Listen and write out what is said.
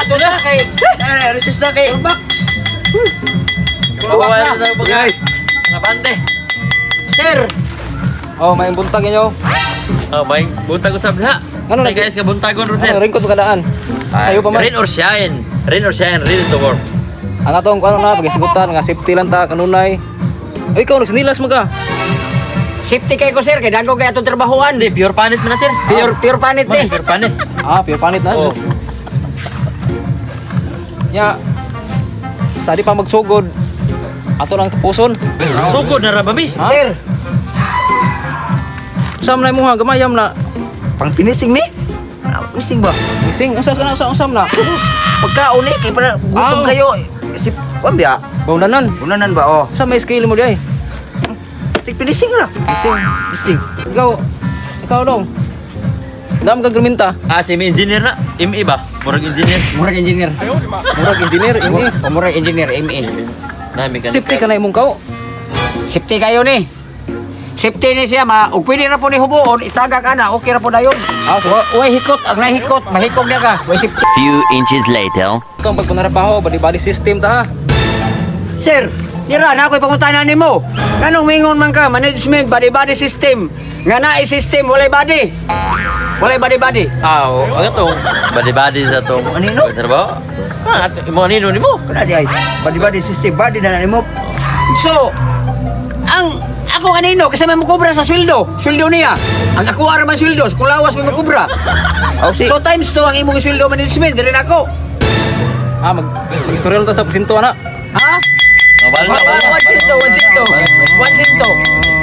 Ato na kay Eh, resist na kay. Toolbox. Wala na pagka. Nabante. Sir. Oh, may buntag inyo. Oh, may buntag usab ha. Ano Ano na- guys ka buntagon ron, sir? Ano ringkot kadaan? Sayo pa man. Rain or shine. Rain or shine, ready to work. Ang atong ano na pagisigutan nga safety lang ta kanunay. Oy, ikaw nagsinilas man ka. Safety kay ko, sir, kay dagko kay atong trabahoan. Hindi, pure panit man na, sir. Pure pure panit Man, ni. pure panit. Ah, pure panit na. Oh. Nya. Sa di pa magsugod. Ato lang tapuson. Sugod na ra ba mi? Sir, Usam na imuha gamayam na. Pang finishing ni? Ah, finishing ba? Gising, unsa na unsa usam na. Pagkaon ni kay para gutom Ah. kayo. Isip, kuan biya? Baunanan. Unanan ba oh? Sa may scale mo di ay. Tik finishing ra. Gising. Finishing. Ikaw, ikaw dong. Dam kag germinta. Ah, si engineer na. ME ba? Murag engineer. Murag engineer. Murag engineer, ini. O murag engineer MA. Na mechanical. Safety ka na imong kao. Safety kayo ni. Safety ni siya ma, ug pwede ra po ni hubuon, itagak ana, okay ra po dayon. Ah, so, Way hikot, ang nahikot, mahikog niya ka. Way safety. Few inches later. ikaw pag panarabaho, body body system ta ha. Sir, dira na ako'y pangutana nimo. Nganong mingon man ka, management, body body system. Nga naay system, walay body. Walay body body. Ah, oh, ang atong body-body sa atong Anino? trabaho. Kana ato imo anino nimo? Kana di ay. Body body system body na nimo. So, ang ako kanino kasi may mukubra sa sweldo. Sweldo niya. Ang ako ara man sweldo, kung lawas may mukubra. Oh, si. So times 2 ang imong sweldo management diri nako. Ah, mag mag-istorya ta sa presinto ana. Ha? Oh, bala na, bala na. 1 1 1 1 1.